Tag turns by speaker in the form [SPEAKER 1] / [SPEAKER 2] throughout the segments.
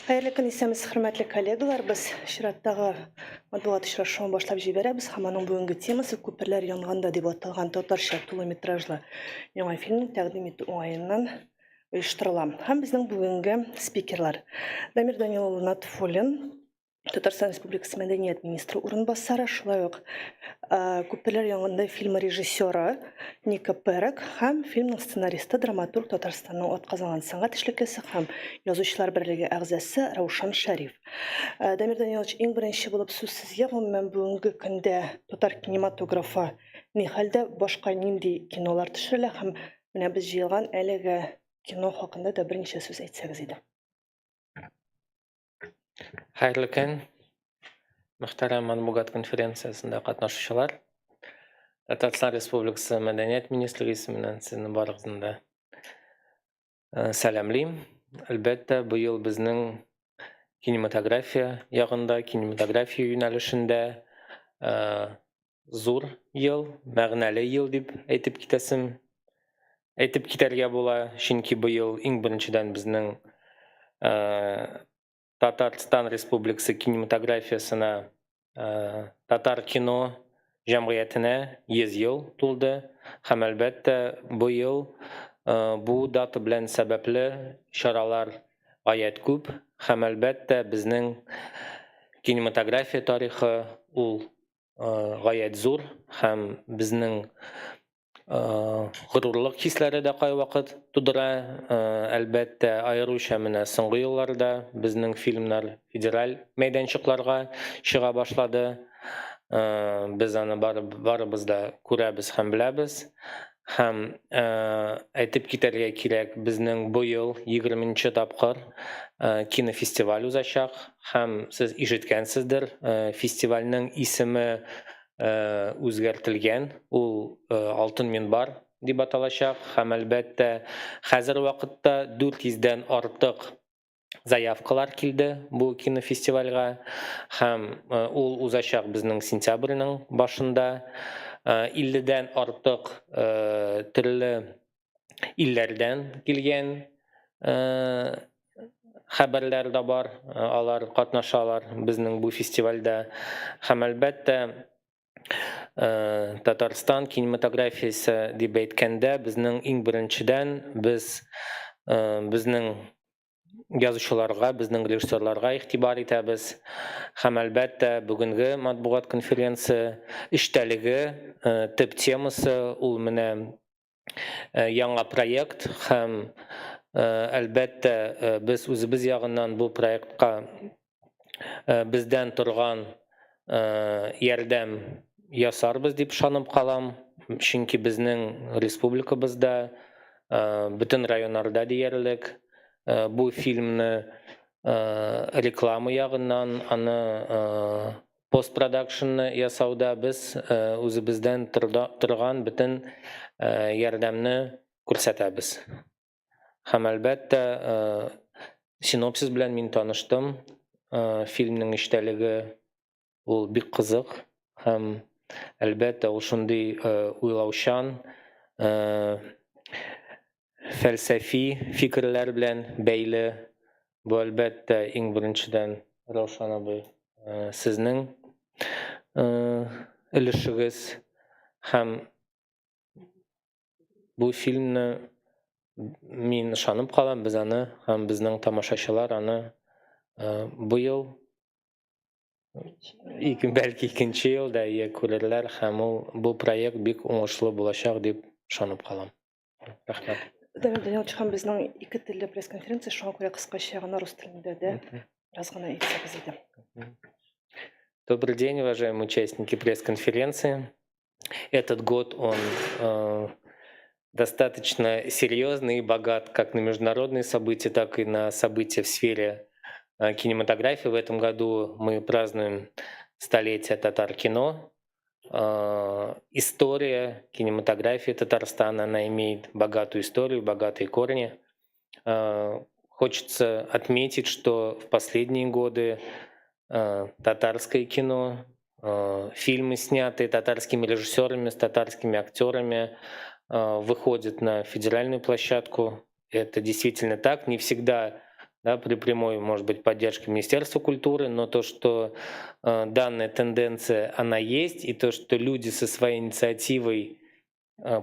[SPEAKER 1] Хәерле көн, исәнмесез, хөрмәтле коллегалар. Без чираттагы матбугат очрашуын башлап җибәрәбез һәм аның бүгенге темасы Күперләр янганда дип аталган татарча тулы метражлы яңа фильмны тәкъдим итү уңаеннан оештырыла. Һәм безнең бүгенге спикерлар Дамир Данил улы Натфуллин, Татарстан Республикасы мәдәният министры урынбасары, шулай ук Күперләр янганда фильмы режиссеры Ника Перек һәм фильмның сценаристы, драматург, Татарстанның атказанган сәнгать эшлеклесе һәм Язучылар берлеге әгъзасы Раушан Шәриф. Дамир Данилович, иң беренче булып сүз сезгә. Гомумән, бүгенге көндә татар кинематографы ни хәлдә, башка нинди кинолар төшерелә һәм менә без җыелган әлеге кино хакында да берничә сүз әйтсәгез иде.
[SPEAKER 2] Хәерле көн, мөхтәрәм матбугат конференциясендә катнашучылар. Татарстан Республикасы Мәдәният министрлыгы исеменнән сезне барыгызны да э, сәламлим. Әлбәттә, быел безнең кинематография ягында, кинематография юнәлешендә э, зур ел, мәгънәле ел дип әйтеп китәсем, әйтеп китәргә була, чөнки быел иң беренчедән безнең э, Татарстан Республикасы кинематографиясенә э, татар кино җәмгыятенә 100 ел тулды һәм әлбәттә быел э, бу дата белән сәбәпле чаралар гаять күп һәм әлбәттә безнең кинематография тарихы ул гаять зур һәм безнең горурлык хисләре дә кайвакыт тудыра. Әлбәттә, аеруча менә соңгы елларда безнең фильмнар федераль мәйданчыкларга чыга башлады. Без аны барыбыз да күрәбез һәм беләбез. Һәм әйтеп китәргә кирәк, безнең быел 20 тапкыр кинофестиваль узачак. Һәм сез ишеткәнсездер, фестивальнең исеме үзгәртелгән, ул Алтын минбар дип аталачак. Һәм әлбәттә, хәзер вакытта 400 дән артык заявкалар килде бу кинофестивальгә һәм э, ул узачак безнең сентябрьнең башында. 50-дән э, артык э, төрле илләрдән килгән хәбәрләр дә бар, алар катнашалар безнең бу фестивальдә. Һәм әлбәттә, Татарстан кинематографиясе дип әйткәндә, безнең иң беренчедән без безнең язучыларга, безнең режиссерларга игътибар итәбез. Һәм әлбәттә, бүгенге матбугат конференция эчтәлеге, төп темасы ул менә яңа проект һәм әлбәттә без үзебез ягыннан бу проектка бездән торган ярдәм ясарбыз дип ышанып калам, чөнки безнең республикабызда бөтен районнарда диярлек бу фильмны реклама ягыннан аны Постпродакшнны ясауда без үзебездән торган бөтен ярдәмне күрсәтәбез. Һәм әлбәттә, синопсис белән мин таныштым. Фильмның эчтәлеге ул бик кызык һәм әлбәттә ул шундый уйлаучан, фәлсәфи фикерләр белән бәйле. Бу әлбәттә иң беренчедән Раушан абый э, сезнең э, өлешегез һәм бу фильмны мин ышанып калам, без аны һәм безнең тамашачылар аны э, быел бәлки икенче елда иә күрерләр һәм ул бу проект бик уңышлы булачак дип ышанып калам. Рәхмәт.
[SPEAKER 1] Дамир Данилович, һәм безнең ике телле пресс-конференция, шуңа күрә кыскача гына рус телендә дә бераз гына әйтсәгез иде.
[SPEAKER 2] Добрый день, уважаемые участники пресс-конференции. Этот год он достаточно серьезный и богат как на международные события, так и на события в сфере кинематографии. В этом году мы празднуем столетие татар-кино. История кинематографии Татарстана, она имеет богатую историю, богатые корни. Хочется отметить, что в последние годы татарское кино, фильмы, снятые татарскими режиссерами, с татарскими актерами, выходят на федеральную площадку. Это действительно так. Не всегда да, при прямой, может быть, поддержке Министерства культуры, но то, что данная тенденция, она есть, и то, что люди со своей инициативой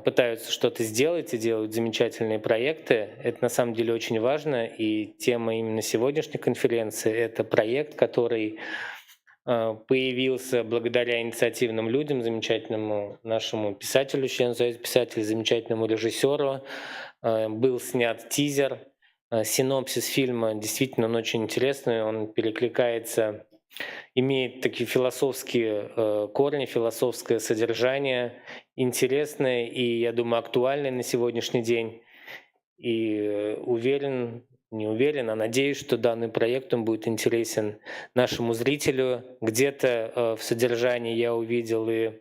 [SPEAKER 2] пытаются что-то сделать и делают замечательные проекты, это на самом деле очень важно. И тема именно сегодняшней конференции — это проект, который появился благодаря инициативным людям, замечательному нашему писателю, члену Союза писателей, замечательному режиссеру. Был снят тизер. Синопсис фильма действительно он очень интересный, он перекликается, имеет такие философские корни, философское содержание, интересное и, я думаю, актуальное на сегодняшний день. И уверен, не уверен, а надеюсь, что данный проект он будет интересен нашему зрителю. Где-то в содержании я увидел и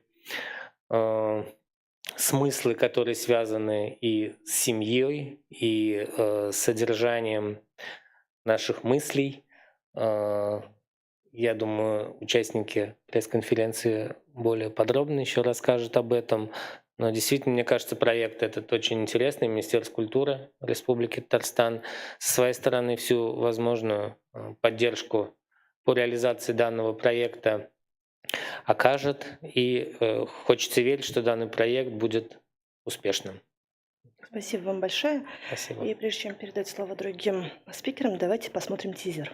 [SPEAKER 2] смыслы, которые связаны и с семьей, и с содержанием наших мыслей. Я думаю, участники пресс-конференции более подробно еще расскажут об этом. Но действительно, мне кажется, проект этот очень интересный. Министерство культуры Республики Татарстан со своей стороны всю возможную поддержку по реализации данного проекта окажет. И хочется верить, что данный проект будет успешным.
[SPEAKER 1] Спасибо вам большое.
[SPEAKER 2] Спасибо.
[SPEAKER 1] И прежде чем передать слово другим спикерам, давайте посмотрим тизер.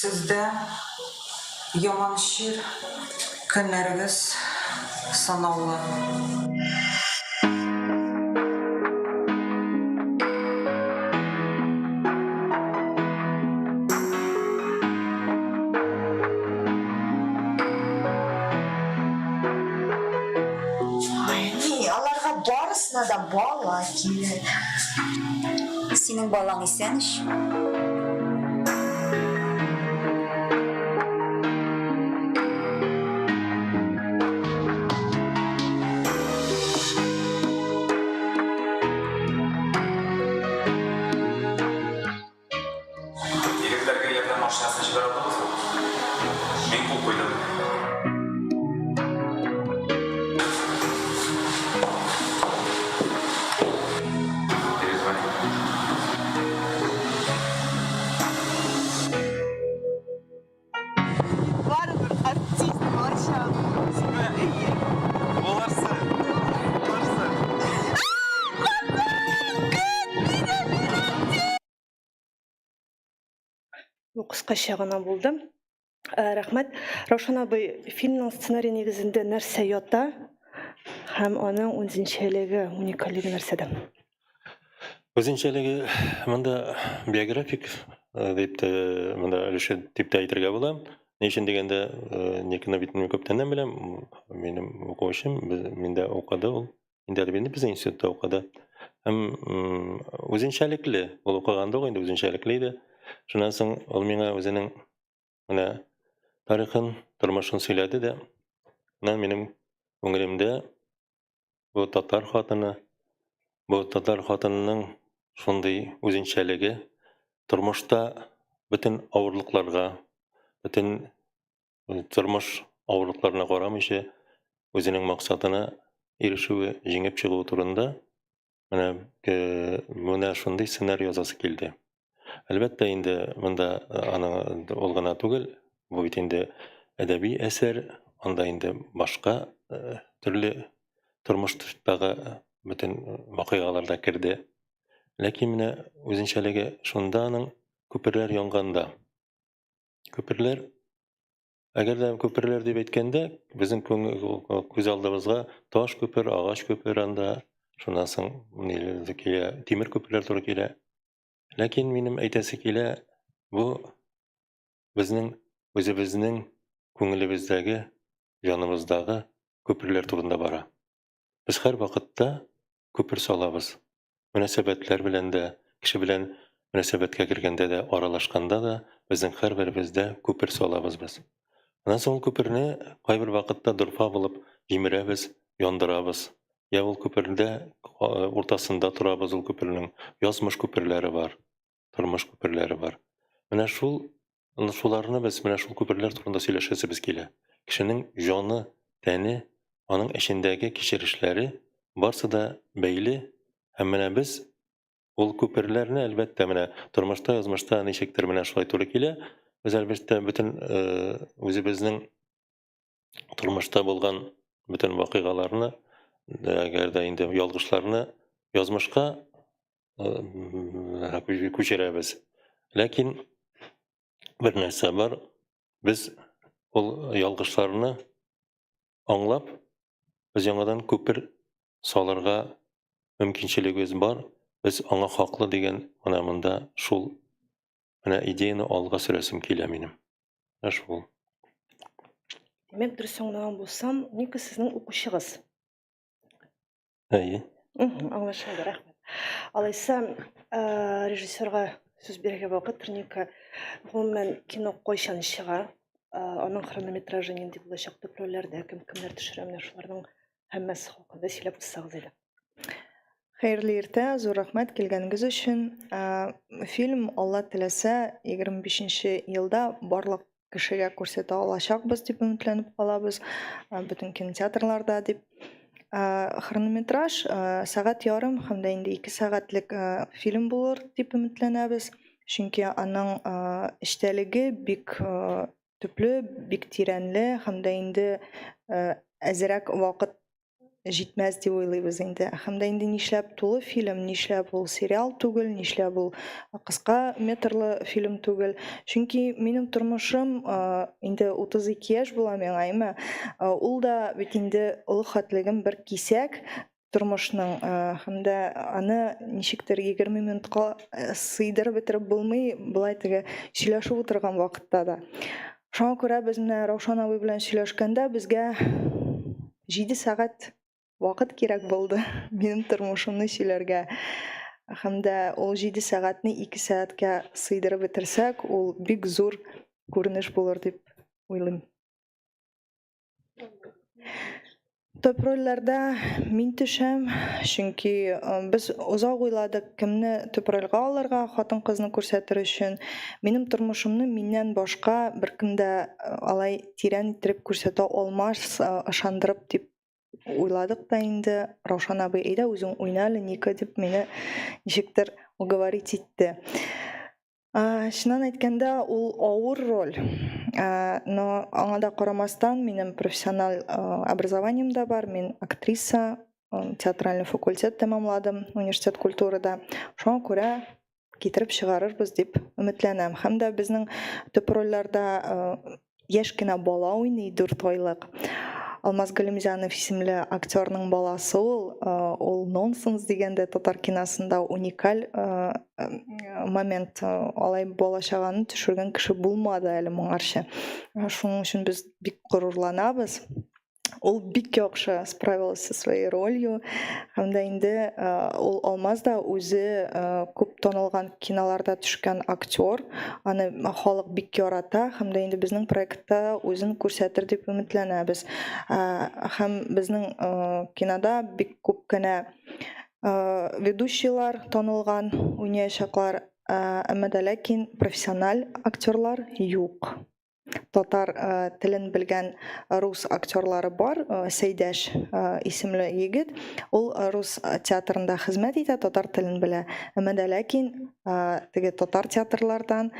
[SPEAKER 3] Сездә яман чир, көннәрегез санаулы.
[SPEAKER 4] Ни, аларга барысына да бала кирәк.
[SPEAKER 5] Синең балаң исән ич.
[SPEAKER 6] Егетләргә ярдәм машинасын җибәрә алдыгызмы? Мин кул куйдым. Перезвони.
[SPEAKER 7] Барыбер артист булачак.
[SPEAKER 6] Булырсың. Булырсың.
[SPEAKER 1] Бу кыскача гына булды. Рәхмәт. Раушан абый, фильмның сценарий нигезендә нәрсә ята һәм аның үзенчәлеге, уникальлеге нәрсәдә?
[SPEAKER 8] Үзенчәлеге монда биографик дип тә, монда өлеше дип тә әйтергә була. Ни өчен дигәндә, Никны бит мин күптәннән беләм, минем укучым, миндә укыды ул. Инде әле безнең институтта укыды. Һәм үзенчәлекле, ул укыганда ук инде үзенчәлекле иде. Шуннан соң ул миңа үзенең менә тарихын, тормышын сөйләде дә, менә минем күңелемдә бу татар хатыны, бу татар хатынының шундый үзенчәлеге, тормышта бөтен авырлыкларга, бөтен тормыш авырлыкларына карамыйча, үзенең максатына ирешүе, җиңеп чыгуы турында менә менә шундый сценарий язасы килде. Әлбәттә инде монда аның ул гына түгел, бу бит инде әдәби әсәр, анда инде башка төрле тормыштагы бөтен вакыйгалар да керде. Ләкин менә үзенчәлеге шунда аның күперләр янганда. Күперләр Әгәр дә күперләр дип әйткәндә, безнең күз алдыбызга таш күпер, агач күпер анда, шуннан соң ниләр килә, тимер күперләр туры килә. Ләкин минем әйтәсе килә, бу безнең үзебезнең күңелебездәге, җаныбыздагы күперләр турында бара. Без һәрвакытта күпер салабыз. Мөнәсәбәтләр белән дә, кеше белән мөнәсәбәткә кергәндә дә, аралашканда да безнең һәрберебездә күпер салабыз без. Аннан соң ул күперне кайбер вакытта дорфа булып җимерәбез, яндырабыз. Я ул күпердә уртасында торабыз ул күпернең. Язмыш күперләре бар, тормыш күперләре бар. Менә шул шуларны без менә шул күперләр турында сөйләшәсебез килә. Кешенең җаны, тәне, аның эчендәге кичерешләре барсы да бәйле һәм менә без ул күперләрне әлбәттә менә тормышта, язмышта ничектер менә шулай туры килә. Без әлбәттә бөтен үзебезнең тормышта булган бөтен вакыйгаларны, әгәр дә инде ялгышларны язмышка күчерәбез. Ләкин бер нәрсә бар, без ул ялгышларны аңлап, без яңадан күпер салырга мөмкинчелегебез бар, без аңа хаклы дигән менә монда шул менә идеяны алга сөрәсем килә минем. Менә шул.
[SPEAKER 1] Димәк, дөрес аңлаган булсам, Ника сезнең укучыгыз.
[SPEAKER 8] Әйе.
[SPEAKER 1] Аңлашылды, рәхмәт. Алайса, режиссерга сүз бирергә вакыт, Ника. Гомумән, кино кайчан чыга? Аның хронометражы нинди булачак, төп рольләрдә кем кемнәр төшерә, менә шуларның һәммәсе хакында сөйләп узсагыз иде.
[SPEAKER 7] Хәерле иртә, зур рәхмәт килгәнегез өчен. Фильм, Алла теләсә, 25 елда барлык кешегә күрсәтә алачакбыз дип өметләнеп калабыз, бөтен кинотеатрларда дип. Хронометраж сәгать ярым һәм дә инде 2 сәгатьлек фильм булыр дип өметләнәбез. Чөнки аның эчтәлеге бик төпле, бик тирәнле һәм дә инде әзерәк вакыт җитмәс дип уйлыйбыз инде. Һәм дә инде нишләп тулы фильм, нишләп ул сериал түгел, нишләп ул кыска метрлы фильм түгел. Чөнки минем тормышым инде 32 яшь була миңа, әйме? Ул да бит инде олы хәтлегем бер кисәк тормышның, һәм дә аны ничектер 20 минутка сыйдырып бетереп булмый, болай теге сөйләшеп утырган вакытта да. Шуңа күрә без менә Раушан абый белән сөйләшкәндә безгә 7 сәгать вакыт кирәк булды минем тормышымны сөйләргә. Һәм дә ул 7 сәгатьне 2 сәгатькә сыйдырып бетерсәк, ул бик зур күренеш булыр дип уйлыйм. Төп рольләрдә мин төшәм, чөнки без озак уйладык, кемне төп рольгә алырга, хатын-кызны күрсәтер өчен. Минем тормышымны миннән башка беркем дә алай тирән иттереп күрсәтә алмас, ышандырып дип уйладык та инде. Раушан абый, әйдә үзең уйна әле, Ника, дип мине ничектер уговорить итте. Чыннан әйткәндә, ул авыр роль. Но аңа да карамастан, минем профессиональ образованием да бар, мин актриса, театральный факультет тәмамладым университет культурада. Шуңа күрә китереп чыгарырбыз дип өметләнәм. Һәм дә безнең төп рольләрдә Яшь кенә бала уйный, 4 айлык. Алмаз Галимзянов исемле актерның баласы ул. Ул нонсенс дигәндә татар киносында уникаль момент. Алай бала чаганы төшергән кеше булмады әле моңарчы. Шуның өчен без бик горурланабыз. Ул бик яхшы справилась со своей ролью. Һәм дә инде ул Алмаз да үзе күп танылган киноларда төшкән актер. Аны халык бик ярата һәм дә инде безнең проектта үзен күрсәтер дип өметләнәбез. Һәм безнең кинода бик күп кенә ведущийлар танылган уйнаячаклар, әмма дә ләкин профессиональ актерлар юк. татар телен белгән рус актерлары бар. Сәйдәш исемле егет. Ул рус театрында хезмәт итә, татар телен белә. Әмма дә ләкин теге татар театрлардан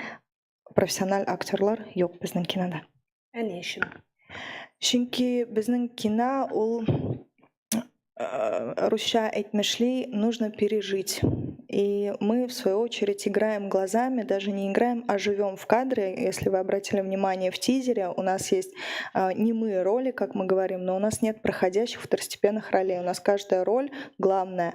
[SPEAKER 7] профессиональ актерлар юк безнең кинода.
[SPEAKER 1] Ә ни өчен?
[SPEAKER 7] Чөнки безнең кино ул русча әйтмешли, нужно пережить. И мы, в свою очередь, играем глазами, даже не играем, а живем в кадре. Если вы обратили внимание, в тизере у нас есть немые роли, как мы говорим, но у нас нет проходящих второстепенных ролей. У нас каждая роль главная.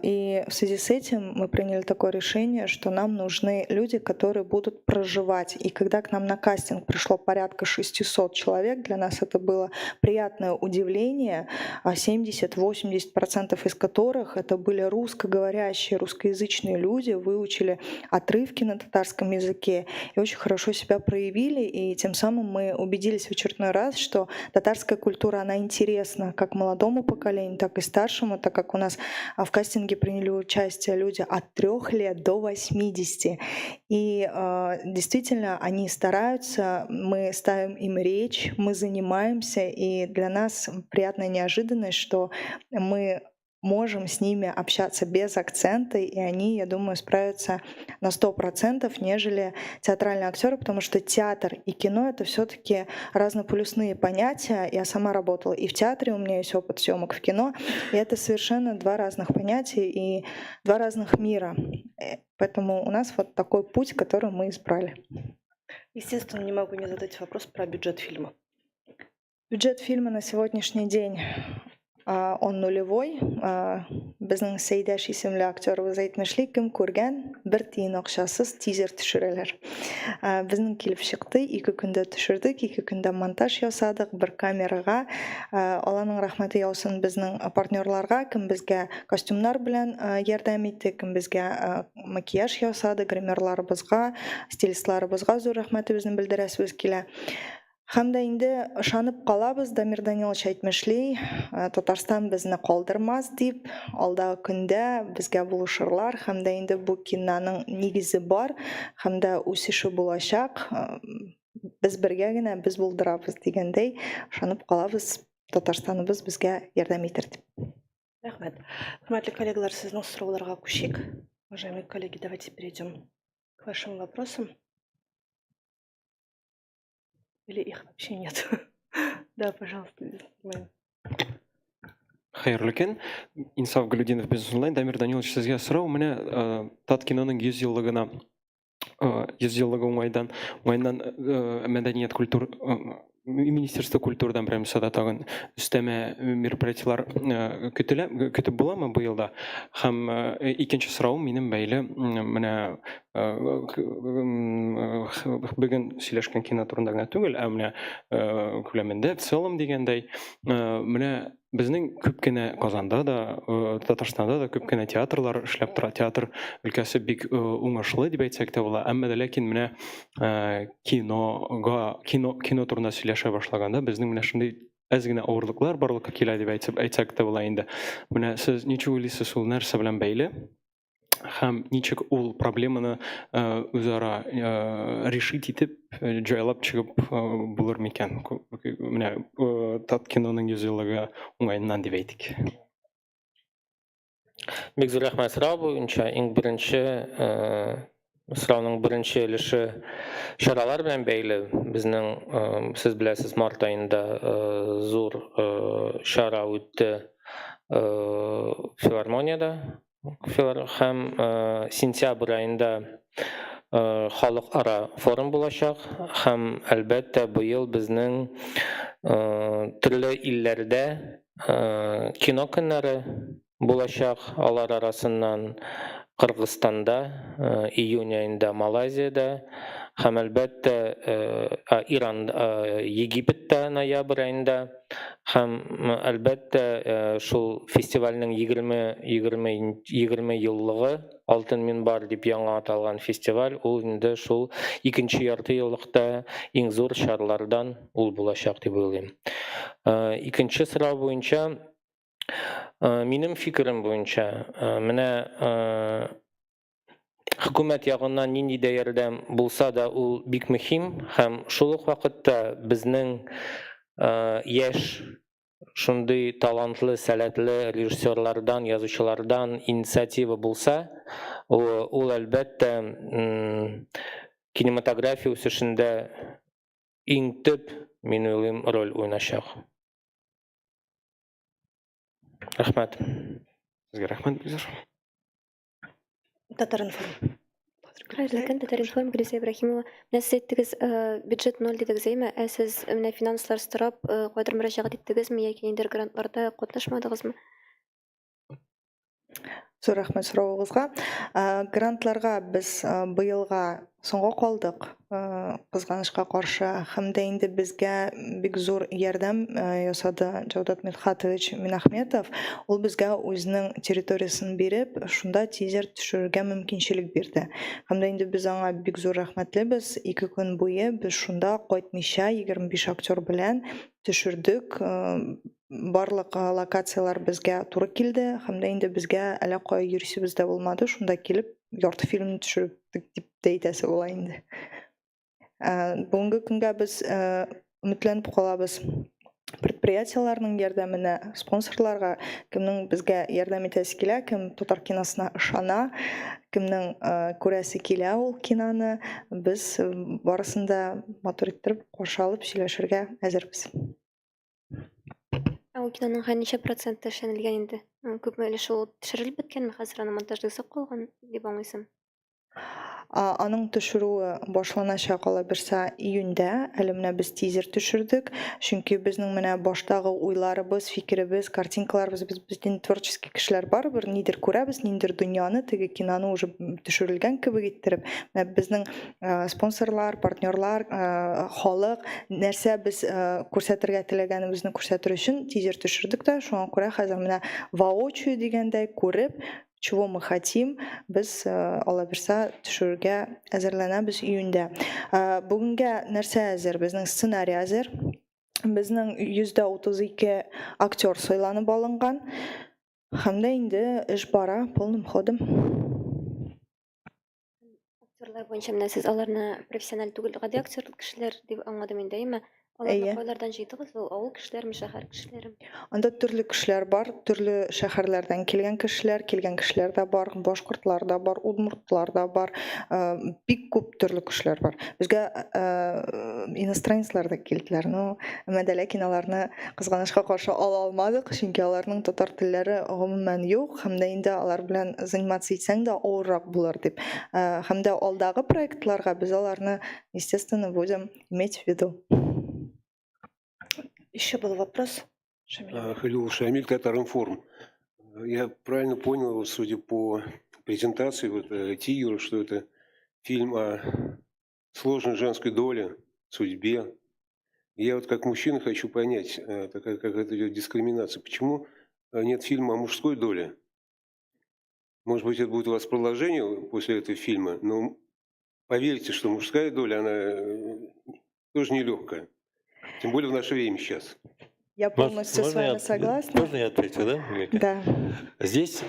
[SPEAKER 7] И в связи с этим мы приняли такое решение, что нам нужны люди, которые будут проживать. И когда к нам на кастинг пришло порядка 600 человек, для нас это было приятное удивление, 70-80% из которых это были русскоговорящие, русскоязычные люди, выучили отрывки на татарском языке и очень хорошо себя проявили. И тем самым мы убедились в очередной раз, что татарская культура, она интересна как молодому поколению, так и старшему, так как у нас в кастинге приняли участие люди от 3 лет до 80. И действительно, они стараются, мы ставим им речь, мы занимаемся, и для нас приятная неожиданность, что мы можем с ними общаться без акцента, и они, я думаю, справятся на 100%, нежели театральные актеры, потому что театр и кино — это все-таки разнополюсные понятия. Я сама работала и в театре, у меня есть опыт съемок в кино, и это совершенно два разных понятия и два разных мира. Поэтому у нас вот такой путь, который мы избрали.
[SPEAKER 1] Естественно, не могу не задать вопрос про бюджет фильма.
[SPEAKER 7] Бюджет фильма на сегодняшний день он нулевой. Безнең Сәйдәш исемле актерыбыз әйтмешли, кем күргән, бер тиен акчасыз тизер төшерәләр. Безнең килеп чыкты, 2 көндә төшердек, 2 көндә монтаж ясадык, бер камерага. Алланың рәхмәте яусын безнең партнерларга, кем безгә костюмнар белән ярдәм итте, кем безгә макияж ясады, гримерларыбызга, стилистларыбызга зур рәхмәтебезне белдерәсебез килә. Һәм дә инде ышанып калабыз, Дамир Данилович әйтмешли, Татарстан безне калдырмас дип, алдагы көндә безгә булышырлар, һәм дә инде бу киноның нигезе бар, һәм дә үсеше булачак. Без бергә генә без булдырабыз дигәндәй, ышанып калабыз, Татарстаныбыз безгә ярдәм итер дип.
[SPEAKER 1] Рәхмәт. Хөрмәтле коллегалар, сезнең сорауларга күчик. Уважаемые коллеги, давайте перейдем к вашим вопросам. Или их вообще нет? Да, пожалуйста, бизнесмен.
[SPEAKER 9] Хәерле көн. Инсаф Галюдинов, Бизнес онлайн. Дамир Данилович, сезгә сорау. Менә Таткиноның 100 еллыгына, 100 еллыгы уңайдан, уңайыннан мәдәният культур Министерство культурадан прям сада тагын өстәмә мероприятиелар көтелә, көтеп буламы быел да? Һәм икенче соравым минем бәйле менә бүген сөйләшкән кино турында гына түгел, ә менә күләмендә в целом дигәндәй, менә безнең күп кенә Казанда да, Татарстанда да күп кенә театрлар эшләп тора. Театр өлкәсе бик уңышлы дип әйтсәк тә була. Әмма дә ләкин менә кинога, кино, кино турында сөйләшә башлаганда безнең менә шундый әз генә авырлыклар барлыкка килә дип әйтсәк, әйтсәк тә була инде. Менә сез ничек уйлыйсыз, ул нәрсә белән бәйле? Һәм ничек ул проблеманы үзара решить итеп, җайлап чыгып булыр микән? Менә Таткиноның 100 еллыгы уңаеннан дип әйтик.
[SPEAKER 2] Бик зур рәхмәт сорау буенча. Иң беренче сорауның беренче өлеше чаралар белән бәйле. Безнең, сез беләсез, март аенда зур чара үтте филармониядә. Һәм сентябрь аенда халыкара форум булачак, һәм әлбәттә быел безнең төрле илләрдә кино көннәре булачак. Алар арасыннан Кыргызстанда июнь аенда, Малайзиядә һәм әлбәттә Иран, Египетта ноябрь аенда һәм әлбәттә шул фестивальнең 20 еллыгы Алтын минбар дип яңа аталган фестиваль, ул инде шул икенче ярты еллыкта иң зур чаралардан ул булачак дип уйлыйм. Икенче сорау буенча, минем фикерем буенча, менә Хөкүмәт ягыннан нинди дә ярдәм булса да, ул бик мөһим һәм шул ук вакытта безнең яшь шундый талантлы, сәләтле режиссерлардан, язучылардан инициатива булса, ул әлбәттә кинематография үсешендә иң төп, мин уйлыйм, роль уйначак. Рәхмәт.
[SPEAKER 9] Сезгә рәхмәт, Гүзәл.
[SPEAKER 1] Татар-информ.
[SPEAKER 10] Хәерле көн, Татар-информ, Гөлүсә Ибраһимова. Менә сез әйттегез, э, бюджет ноль дидегез, әйме? Ә сез менә финанслар сорап, э, кайдыр мөрәҗәгать иттегезме яки ниндидер грантларда катнашмадыгызмы?
[SPEAKER 7] Зур рәхмәт соравыгызга. Э, грантларга без быелга соңга калдык, кызганычка каршы. Һәм дә инде безгә бик зур ярдәм ясады Җәүдәт Мидхатович Минахметов. Ул безгә үзенең территориясен биреп, шунда тизер төшерергә мөмкинчелек бирде. Һәм дә инде без аңа бик зур рәхмәтлебез. 2 көн буе без шунда кайтмыйча 25 актер белән төшердек. Барлык локацияләр безгә туры килде һәм дә инде безгә әллә кая йөрисебез дә булмады. Шунда килеп ярты фильмны төшердек дип тә әйтәсе була инде. Бүгенге көнгә без өметләнеп калабыз предприятиеләрнең ярдәменә, спонсорларга, кемнең безгә ярдәм итәсе килә, кем татар киносына ышана, кемнең күрәсе килә ул киноны, без барысын да матур иттереп каршы алып сөйләшергә әзербез.
[SPEAKER 10] Ә ул киноның хәзер ничә проценты эшләнелгән инде? Күпме өлеше ул төшерелеп беткәнме, хәзер аны монтажлыйсы калган дип аңлыйсың?
[SPEAKER 7] Аның төшерүе башланачак алабирса июньдә. Әле менә без тизер төшердек. Чөнки безнең менә баштагы уйларыбыз, фикеребез, картинкаларыбыз, без бөтен творческий кешеләр барыбер нидер күрәбез, ниндидер дөньяны, теге киноны уже төшерелгән кебек иттереп. Менә безнең спонсорлар, партнерлар, халык нәрсә без күрсәтергә теләгәнебезне күрсәтер өчен тизер төшердек тә, шуңа күрә хәзер менә воочию дигәндәй күреп, чего мы хотим, без алла бирса төшерергә әзерләнәбез июньдә. Бүгенгә нәрсә әзер? Безнең сценарий әзер. Безнең 132 актер сайланып алынган. Һәм дә инде эш бара полным ходом.
[SPEAKER 10] Актерлар буенча менә сез аларны профессиональ түгел, гади актер кешеләр дип аңладым инде, әйеме? Аларны кайлардан җыйдыгыз? Ул авыл кешеләреме, шәһәр кешеләреме?
[SPEAKER 7] Анда төрле кешеләр бар, төрле шәһәрләрдән килгән кешеләр, килгән кешеләр дә бар, башкортлар да бар, удмуртлар да бар, бик күп төрле кешеләр бар. Безгә иностранецлар да килделәр, но әмма дә ләкин аларны кызганычка каршы ала алмадык, чөнки аларның татар телләре гомумән юк, һәм дә инде алар белән заниматься итсәң дә авыррак булыр дип. Һәм дә алдагы проектларга без аларны, естественно, будем иметь в виду.
[SPEAKER 1] Еще был вопрос. Шамиль.
[SPEAKER 11] Халилов Шамиль, Татар-Информ. Я правильно понял, вот, судя по презентации вот, Тигра, что это фильм о сложной женской доле, судьбе. Я вот как мужчина хочу понять, такая какая-то идет дискриминация. Почему нет фильма о мужской доле? Может быть, это будет у вас продолжение после этого фильма, но поверьте, что мужская доля, она тоже нелегкая. Тем более в наше время сейчас.
[SPEAKER 7] Я полностью с вами согласна.
[SPEAKER 8] Можно я отвечу, да? Вика?
[SPEAKER 7] Да.
[SPEAKER 8] Здесь,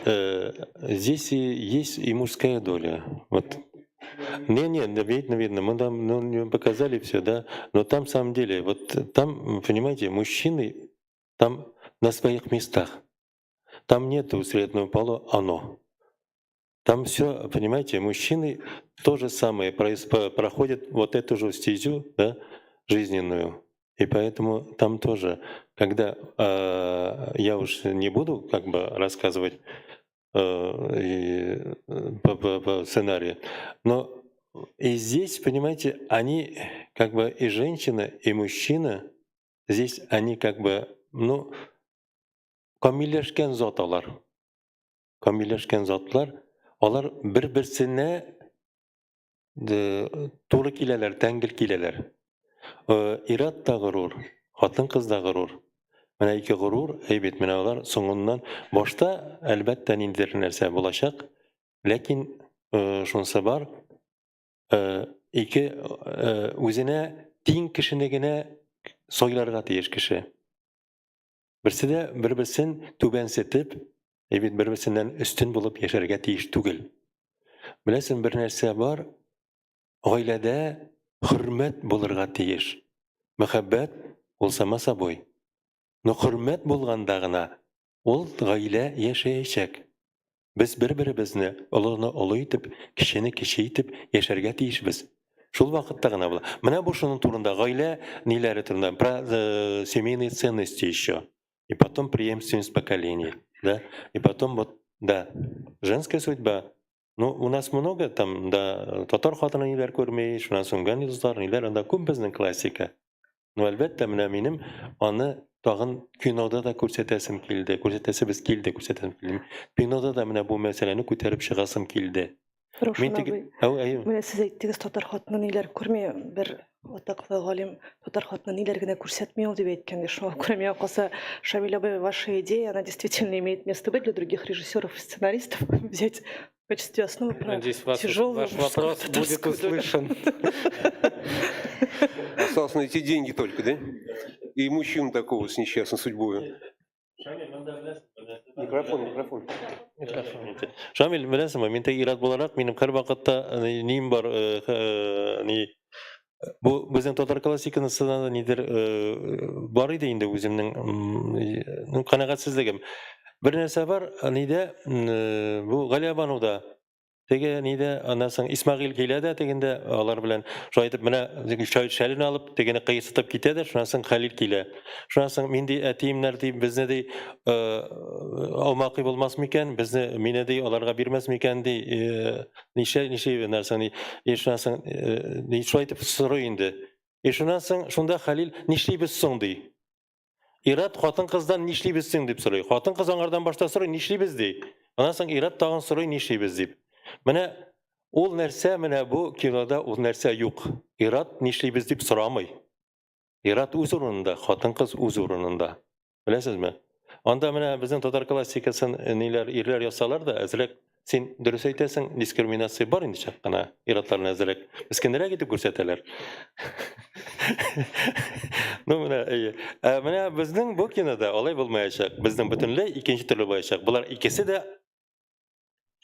[SPEAKER 8] здесь и есть и мужская доля. Вот. Не-не, да, видно, видно. Мы там, ну, не показали все, да. Но там, в самом деле, вот там, понимаете, мужчины там на своих местах. Там нету среднего пола, оно. Там все, понимаете, мужчины то же самое проходят вот эту же стезю, да, жизненную. И поэтому там тоже, когда я уж не буду как бы рассказывать по сценарию, но и здесь, понимаете, они как бы и женщина, и мужчина, здесь они как бы, ну, камилләшкән зат алар. Камилләшкән затлар, алар бер-берсенә туры киләләр, тәңгел киләләр. Ир-ат та горур, хатын-кыз да горур. Менә ике горур, әйбәт, менә алар соңыннан башта, әлбәттә, ниндидер нәрсә булачак, ләкин шунысы бар, ике үзенә тиң кешене генә сайларга тиеш кеше. Берсе дә бер-берсен түбәнсетеп, әйбәт, бер-берсеннән өстен булып яшәргә тиеш түгел. Беләсең, бер нәрсә бар, гаиләдә хөрмәт булырга тиеш. Мәхәббәт ул само собой. Но хөрмәт булганда гына ул гаилә яшәячәк. Без бер-беребезне олыны олы итеп, кечене кече итеп яшәргә тиешбез. Шул вакытта гына була. Менә бу шуның турында, гаилә ниләре турында, про семейные ценности еще. И потом преемственность поколений, да? И потом вот, да, женская судьба. Ну, у нас много там, да, татар хатыны ниләр күрми, шуннан соң Ган йолдызлар, ниләр, анда күп безнең классика. Ну, әлбәттә, менә минем аны тагын кинода да күрсәтәсем килде, күрсәтәсебез килде, күрсәтәсем килде. Кинода да менә бу мәсьәләне күтәреп чыгасым килде.
[SPEAKER 1] Раушан
[SPEAKER 8] Мин теге-
[SPEAKER 1] абый,
[SPEAKER 8] Әү, әйе.
[SPEAKER 1] менә сез әйттегез, татар хатыны ниләр күрми, бер атаклы галим татар хатыны ниләр генә күрсәтми ул дип әйткән. Шуңа күрә миңа калса, Шамиль абый, ваша идея, она действительно имеет место быть для других режиссеров и сценаристов взять в качестве основы про
[SPEAKER 2] Надеюсь, вас,
[SPEAKER 1] тяжелую
[SPEAKER 2] ваш
[SPEAKER 1] мужскую
[SPEAKER 2] вопрос будет
[SPEAKER 1] татарскую долю.
[SPEAKER 2] услышан.
[SPEAKER 11] Осталось найти деньги только, да? И мужчину такого с несчастной судьбой. Микрофон, микрофон.
[SPEAKER 8] Шамил, беләсеңме, мин теге ир-ат буларак, минем һәрвакытта нием бар, ни бу безнең татар классикасында да нидер бар иде инде үземнең ну, канәгатьсезлегем. Бер нәрсә бар, нидә, бу Галиябануда теге нидә, аннан соң Исмәгыйль килә дә тегендә алар белән шулай итеп менә шәлен алып тегене кыйсытып китә дә, шуннан соң Хәлил килә. Шуннан соң мин ди әтиемнәр ди безне ди аумакый булмас микән, безне мине ди аларга бирмәс микән ди, ничә ничә нәрсә ни. И шуннан соң ни шулай итеп сорый инде. И шуннан соң шунда Хәлил нишлибез соң ди. Ир-ат хатын-кыздан нишлибез соң дип сорый. Хатын-кыз аңардан башта сорый, нишлибез ди. Аннан соң ир-ат тагын сорый, нишлибез дип. Менә ул нәрсә, менә бу кинода ул нәрсә юк. Ир-ат нишлибез дип сорамый. Ир-ат үз урынында, хатын-кыз үз урынында. Беләсезме? Анда менә безнең татар классикасын ниләр ирләр ясалар да, әзрәк син дөрес әйтәсең, дискриминация бар инде чак кына. Ир-атларны әзрәк мескенрәк итеп күрсәтәләр. Ну, менә, әйе. Ә менә безнең бу кинода алай булмаячак. Безнең бөтенләй икенче төрле булачак. Болар икесе дә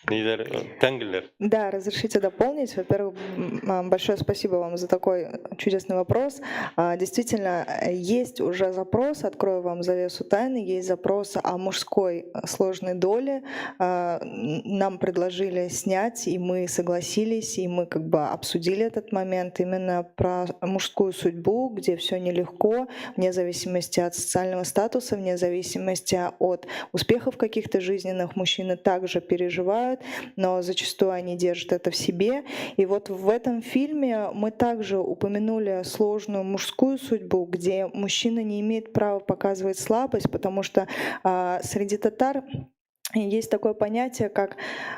[SPEAKER 8] ниләр, тәңгелләр.
[SPEAKER 7] Да, разрешите дополнить. Во-первых, большое спасибо вам за такой чудесный вопрос. Действительно, есть уже запрос, открою вам завесу тайны, есть запрос о мужской сложной доле. Нам предложили снять, и мы согласились, и мы как бы обсудили этот момент именно про мужскую судьбу, где все нелегко, вне зависимости от социального статуса, вне зависимости от успехов каких-то жизненных, мужчины также переживают, но зачастую они держат это в себе. И вот в этом фильме мы также упомянули сложную мужскую судьбу, где мужчина не имеет права показывать слабость, потому что среди татар есть такое понятие, как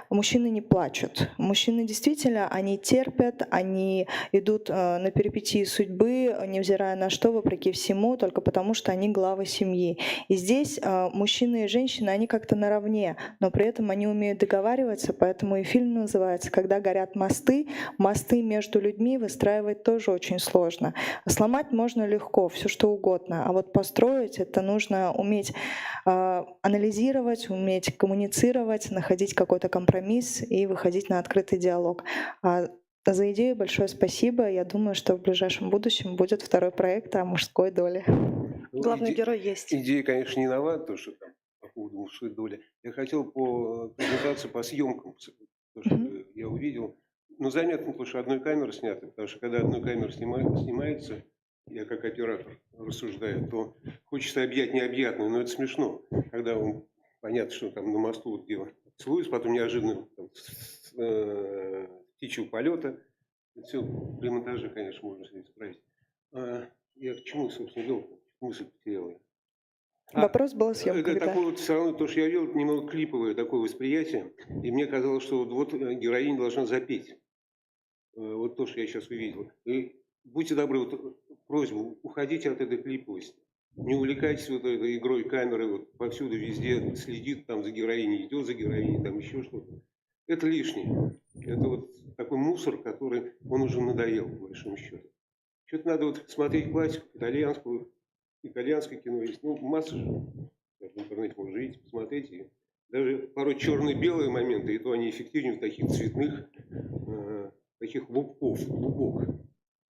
[SPEAKER 7] мужчины не плачут. Мужчины действительно, они терпят, они идут на перипетии судьбы, невзирая на что, вопреки всему, только потому что они главы семьи. И здесь мужчины и женщины, они как-то наравне, но при этом они умеют договариваться, поэтому и фильм называется «Когда горят мосты». Мосты между людьми выстраивать тоже очень сложно. Сломать можно легко, все что угодно, а вот построить это нужно уметь анализировать, уметь коммуницировать, находить какой-то компромисс и выходить на открытый диалог. А за идею большое спасибо. Я думаю, что в ближайшем будущем будет второй проект о мужской доле.
[SPEAKER 11] Ну,
[SPEAKER 1] Главный герой есть.
[SPEAKER 11] Идея, конечно, не нова, то, что там по поводу мужской доли. Я хотел по презентации, по съемкам, то, что я увидел. Ну, заметно, потому что одной камеры снято, потому что когда одной камеры снимается, я как оператор рассуждаю, то хочется объять необъятное, но это смешно, когда он, понятно, что там на мосту вот где целуются, потом неожиданно там, с птичьего полета. Это все при монтаже, конечно, можно все исправить. А я к чему, собственно, вел? Мысль потерял я.
[SPEAKER 7] Вопрос был о съемках,
[SPEAKER 11] Это
[SPEAKER 7] да.
[SPEAKER 11] такое вот все равно, то, что я видел, немного клиповое такое восприятие. И мне казалось, что вот героиня должна запеть. Вот то, что я сейчас увидел. И будьте добры, вот просьбу, уходите от этой клиповости. Не увлекайтесь вот этой игрой камеры, вот повсюду, везде следит там за героиней, идет за героиней, там еще что-то. Это лишнее. Это вот такой мусор, который он уже надоел, по большому счету. Что-то надо вот смотреть классику, итальянскую, итальянское кино есть. Ну, масса же. В интернете можно видеть, посмотреть и Даже порой черно-белые моменты, и то они эффективнее таких цветных, таких лубков, лубок.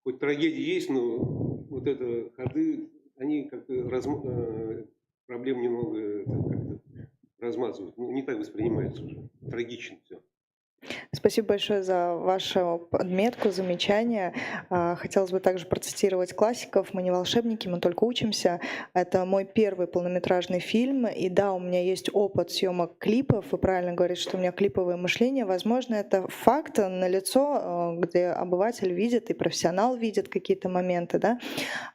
[SPEAKER 11] Хоть трагедия есть, но вот это ходы, они как-то проблем немного это как-то размазывают. Ну, не так воспринимается уже. Трагично все.
[SPEAKER 7] Спасибо большое за вашу подметку, замечание. Хотелось бы также процитировать классиков. «Мы не волшебники, мы только учимся». Это мой первый полнометражный фильм. И да, у меня есть опыт съемок клипов. Вы правильно говорите, что у меня клиповое мышление. Возможно, это факт налицо, где обыватель видит и профессионал видит какие-то моменты. Да?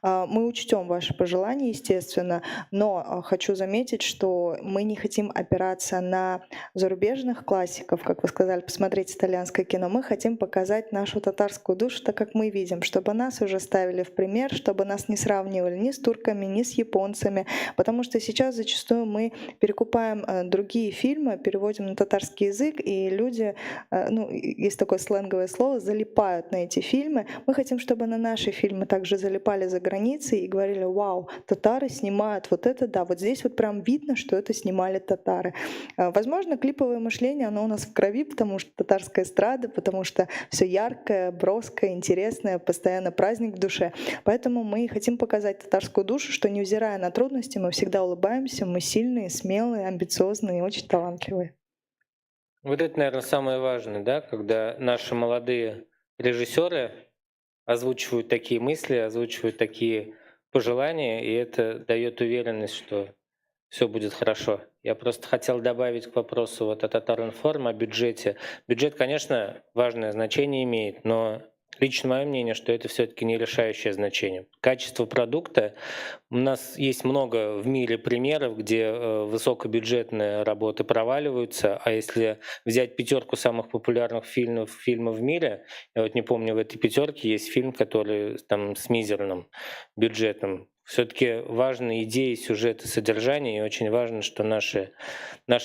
[SPEAKER 7] Мы учтем ваши пожелания, естественно, но хочу заметить, что мы не хотим опираться на зарубежных классиков, как вы сказали, посмотреть итальянское кино. Мы хотим показать нашу татарскую душу так, как мы видим, чтобы нас уже ставили в пример, чтобы нас не сравнивали ни с турками, ни с японцами, потому что сейчас зачастую мы перекупаем другие фильмы, переводим на татарский язык, и люди, ну, есть такое сленговое слово, залипают на эти фильмы. Мы хотим, чтобы на наши фильмы также залипали за границей и говорили: вау, татары снимают вот это, да, вот здесь вот прям видно, что это снимали татары. Возможно, клиповое мышление, оно у нас в крови, потому что татарская эстрада, потому что все яркое, броское, интересное, постоянно праздник в душе. Поэтому мы хотим показать татарскую душу, что, невзирая на трудности, мы всегда улыбаемся, мы сильные, смелые, амбициозные и очень талантливые.
[SPEAKER 2] Вот это, наверное, самое важное, да, когда наши молодые режиссеры озвучивают такие мысли, озвучивают такие пожелания, и это дает уверенность, что все будет хорошо. Я просто хотел добавить к вопросу вот о Татар-информ, о бюджете. Бюджет, конечно, важное значение имеет, но лично мое мнение, что это все-таки не решающее значение. Качество продукта. У нас есть много в мире примеров, где высокобюджетные работы проваливаются, а если взять пятерку самых популярных фильмов в мире, я вот не помню, в этой пятерке есть фильм, который там с мизерным бюджетом. Все-таки важны идеи, сюжеты, содержание, и очень важно, что наша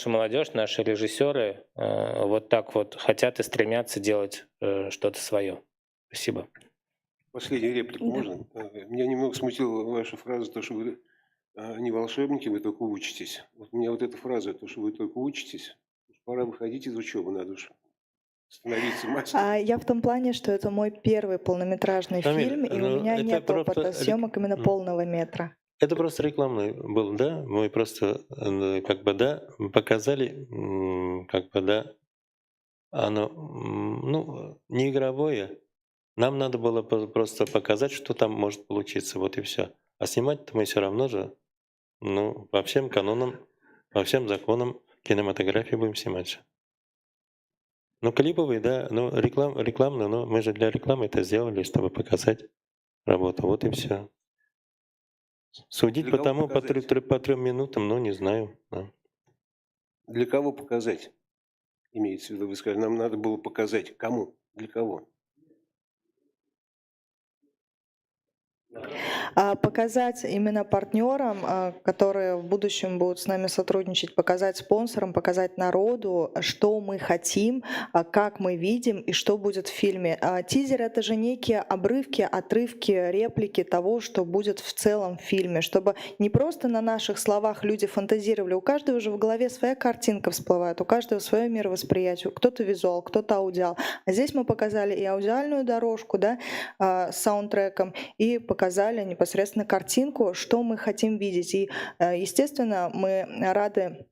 [SPEAKER 2] молодежь, наши режиссеры вот так вот хотят и стремятся делать что-то свое. Спасибо.
[SPEAKER 11] Последнюю реплику можно? Меня немного смутила ваша фраза, то, что вы не волшебники, вы только учитесь. Вот меня вот эта фраза, то, что вы только учитесь, пора выходить из учебы, надо уж становиться мастером.
[SPEAKER 7] Я в том плане, что это мой первый полнометражный фильм, и у меня нет опыта съемок именно полного метра.
[SPEAKER 8] Это просто рекламный был, да? Мы просто как бы, да, показали, как бы, да, оно, ну, не игровое. Нам надо было просто показать, что там может получиться, вот и все. А снимать-то мы все равно же, ну, по всем канонам, по всем законам кинематографии будем снимать. Ну, клиповый, да, ну, рекламный, но мы же для рекламы это сделали, чтобы показать работу, вот и все. Судить по тому, по 3 минутам, ну, не знаю. Да.
[SPEAKER 11] Для кого показать? Имеется в виду, вы сказали, нам надо было показать. Кому? Для кого?
[SPEAKER 7] Показать именно партнерам, которые в будущем будут с нами сотрудничать, показать спонсорам, показать народу, что мы хотим, как мы видим и что будет в фильме. Тизер — это же некие обрывки, отрывки, реплики того, что будет в целом в фильме, чтобы не просто на наших словах люди фантазировали. У каждого же в голове своя картинка всплывает, у каждого свое мировосприятие, кто-то визуал, кто-то аудиал. А здесь мы показали и аудиальную дорожку, да, с саундтреком, и показали непосредственно картинку, что мы хотим видеть. И, естественно, мы рады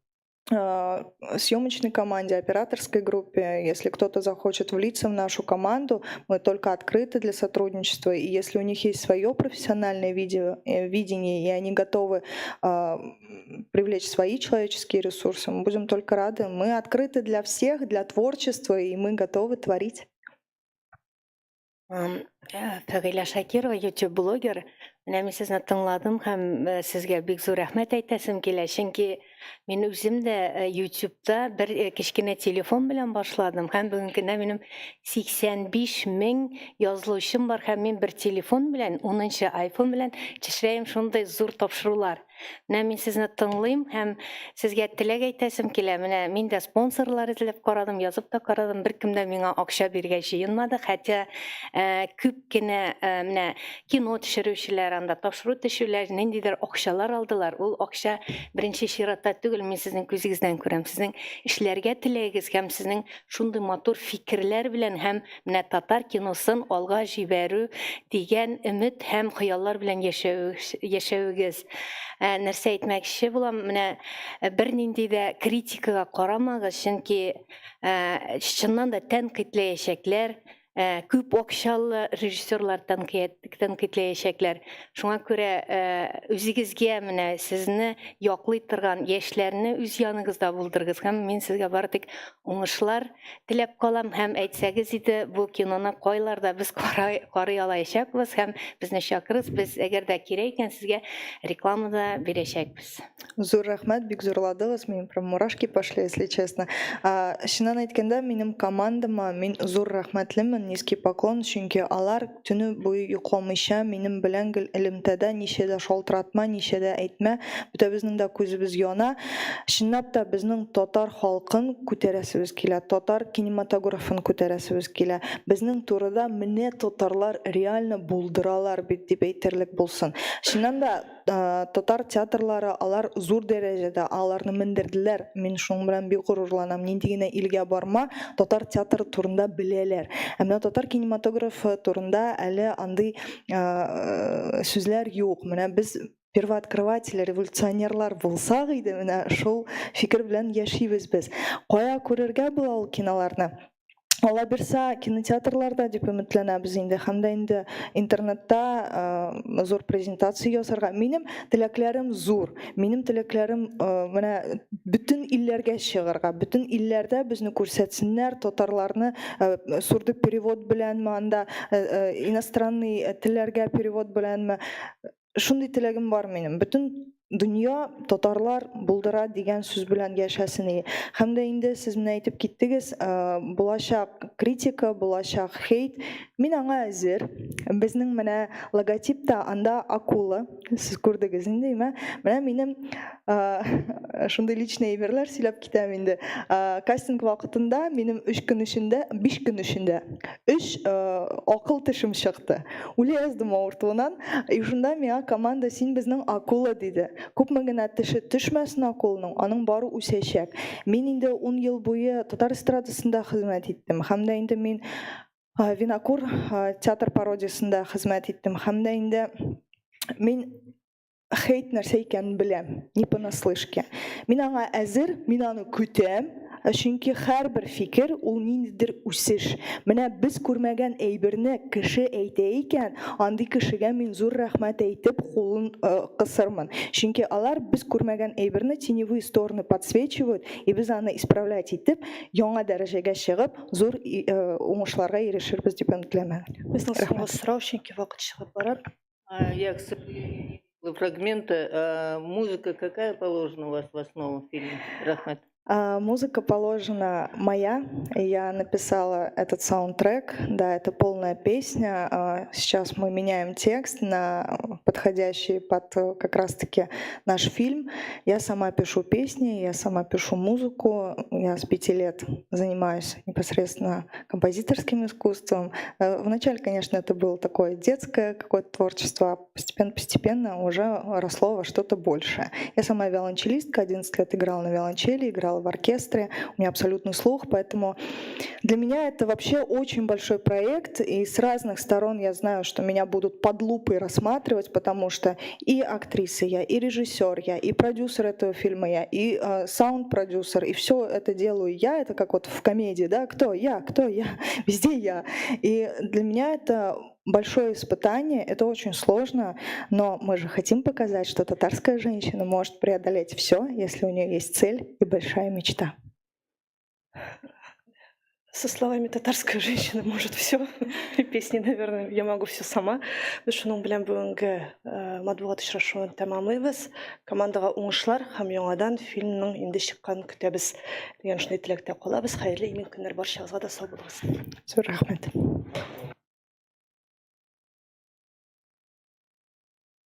[SPEAKER 7] съемочной команде, операторской группе. Если кто-то захочет влиться в нашу команду, мы только открыты для сотрудничества. И если у них есть свое профессиональное видение, и они готовы привлечь свои человеческие ресурсы, мы будем только рады. Мы открыты для всех, для творчества, и мы готовы творить.
[SPEAKER 12] Фәгыйлә Шакирова, YouTube-блогер. Менә мин сезне тыңладым һәм сезгә бик зур рәхмәт әйтәсем килә, чөнки мин үзем дә YouTube'да бер кечкенә телефон белән башладым һәм бүгенге көндә минем 85 мең язылучым бар һәм мин бер телефон белән, 10-нчы iPhone белән төшерәем шундый зур тапшырулар. Менә мин сезне тыңлыйм һәм сезгә теләк әйтәсем килә. Менә мин дә спонсорлар эзләп карадым, язып та карадым, беркем дә миңа акча бирергә җыенмады. Хәтта күп кенә менә кино төшерүчеләр, анда тапшыру төшүләр, ниндидер акчалар алдылар. Ул акча беренче чиратта ярата түгел, мин сезнең күзегездән күрәм. Сезнең эшләргә теләгегез һәм сезнең шундый матур фикерләр белән һәм менә татар киносын алга җибәрү дигән өмет һәм хыяллар белән яшәвегез. Ә, нәрсә әйтмәкче булам, менә бернинди дә критикага карамагыз, чөнки ә, чыннан да тәнкыйтьләячәкләр, Э, күп акчалы режиссерлар тәнкыйтьләячәкләр. Шуңа күрә э, үзегезгә менә сезне яклый торган яшьләрне үз яныгызда булдырыгыз һәм мин сезгә бары тик уңышлар теләп калам һәм әйтсәгез иде, бу киноны кайларда без карай, карый алачакбыз һәм безне чакырыгыз, без әгәр дә кирәк икән сезгә реклама да бирәчәкбез.
[SPEAKER 7] Зур рәхмәт, бик зурладыгыз, минем прям мурашки пошли, если честно. Чыннан әйткәндә, минем командама мин зур рәхмәтлемен, низкий поклон, чөнки алар төне буе йокламыйча минем белән гел элемтәдә, ничә дә шалтыратма, ничә дә әйтмә, бөтәбезнең дә күзебез яна. Чынлап та безнең татар халкын күтәрәсебез килә, татар кинематографын күтәрәсебез килә. Безнең турыда менә татарлар реально булдыралар бит дип әйтерлек булсын. Чыннан да, татар театрлары алар зур дәрәҗәдә, аларны мендерделәр. Мин шуның белән бик горурланам. Нинди генә илгә барма, татар театры турында беләләр. Ә менә татар кинематографы турында әле андый сүзләр юк. Менә без первооткрыватели, революционерлар булсак иде, менә шул фикер белән яшибез без. Кая күрергә була ул киноларны? Алла бирса, кинотеатрларда дип өметләнәбез инде һәм дә инде интернетта зур презентация ясарга. Минем теләкләрем зур. Минем теләкләрем менә бөтен илләргә чыгарга, бөтен илләрдә безне күрсәтсеннәр, татарларны сурдоперевод беләнме анда, иностранный телләргә перевод беләнме. Шундый теләгем бар минем. Бөтен дөнья татарлар булдыра дигән сүз белән яшәсен иде. Һәм дә инде сез менә әйтеп киттегез, булачак критика, булачак хейт. Мин аңа әзер. Безнең менә логотип та анда акула. Сез күрдегез инде, әйме? Менә минем шундый личный әйберләр сөйләп китәм инде. Кастинг вакытында минем 3 көн эчендә, 5 көн эчендә 3 акыл тешем чыкты. Үлә яздым авыртуыннан. И шунда миңа команда, син безнең акула, диде. Күпме генә теше төшмәсен акуланың, аның бары үсәчәк. Мин инде 10 ел буе татар эстрадасында хезмәт иттем. Һәм дә инде мин Винокур театр пародиясендә хезмәт иттем. Һәм дә инде мин хейт нәрсә икәнен беләм, не понаслышке. Мин аңа әзер, мин аны көтәм, чөнки һәрбер фикер ул ниндидер үсеш. Менә без күрмәгән әйберне кеше әйтә икән, андый кешегә мин зур рәхмәт әйтеп кулын кысырмын. Чөнки алар без күрмәгән әйберне теневые стороны подсвечивают, и без аны исправлять итеп, яңа дәрәҗәгә чыгып, зур уңышларга ирешербез дип өметләнәм.
[SPEAKER 1] Безнең соңгы сорау, чөнки вакыт чыгып бара.
[SPEAKER 13] Я, к сожалению, фрагменты. А музыка какая положена у вас в основу в фильме? Рәхмәт.
[SPEAKER 7] Музыка положена моя. Я написала этот саундтрек. Да, это полная песня. Сейчас мы меняем текст на подходящий под как раз-таки наш фильм. Я сама пишу песни, я сама пишу музыку. Я с 5 лет занимаюсь непосредственно композиторским искусством. Вначале, конечно, это было такое детское какое-то творчество, а постепенно-постепенно уже росло во что-то большее. Я сама виолончелистка, 11 лет играла на виолончели, играла в оркестре, у меня абсолютный слух, поэтому для меня это вообще очень большой проект, и с разных сторон я знаю, что меня будут под лупой рассматривать, потому что и актриса я, и режиссер я, и продюсер этого фильма я, и саунд-продюсер, и все это делаю я, это как вот в комедии, да, кто я, кто я, везде я. И для меня это большое испытание, это очень сложно, но мы же хотим показать, что татарская женщина может преодолеть все, если у нее есть цель и большая мечта.
[SPEAKER 1] Со словами «татарская женщина может все» песни, наверное, «Я могу все сама». Без шуның белән бүгенге матбугат очрашуын тәмамлыйбыз. Командага уңышлар һәм яңадан фильмның инде чыкканын көтәбез дигән шундый теләктә калабыз. Хәерле имин көннәр барчагызга да, сау булыгыз.
[SPEAKER 7] Зур рәхмәт.